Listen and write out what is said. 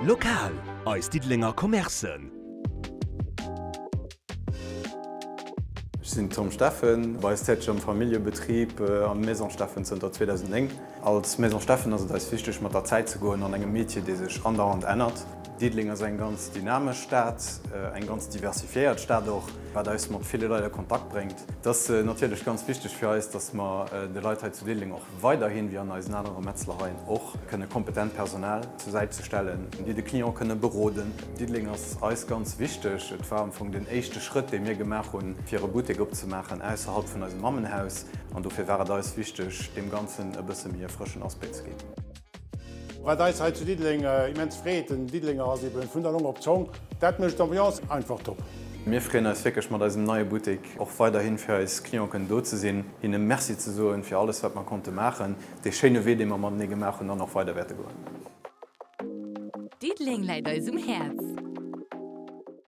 Lokal, eis Diddelenger Commercen. Ech sinn Tom Steffen, bei eis täteg am Familljebetrib am Maison Steffen zënter 2009. Als Maison Steffen ass et eis wichteg mat der Zäit ze goen an engem Metier dee sech andauernd ännert. Diddeleng ass eng ganz dynamesch Stad, eng ganz diversifiéiert Stad och, wat eis mat ville Leit a Kontakt bréngt. Et ass natierlech ganz wichteg fir eis, dass mer de Leit hei zu Diddeleng och weiderhin, wéi an eisen anere Metzlereien och, kënne kompetent Personal zur Säit ze stellen, déi de Client kënne beroden. Diddeleng ass eis ganz wichteg. Et war am Fong den éischte Schrëtt, dee mir gemaach hunn, fir e Buttek opzemaachen ausserhalb vun eisem Mammenhaus. An dofir war et eis wichteg, deem Ganzen e bësse méi e frëschen Aspect ze ginn. Wat eis hei zu Diddeleng immens freet, den Diddelenger ass eben vun der Long op d'Zong. Dat mécht d'Ambiance einfach top. Mir freeën eis wierklech mat eisem neie Buttek och weiderhin fir eis Clienten kënnen do ze sinn, hinne Merci ze soen fir alles wat mer konnte maachen, dee schéine Wee dee mer matenee gemaach hunn an och weider wäerte goen. Diddeleng läit eis um Häerz.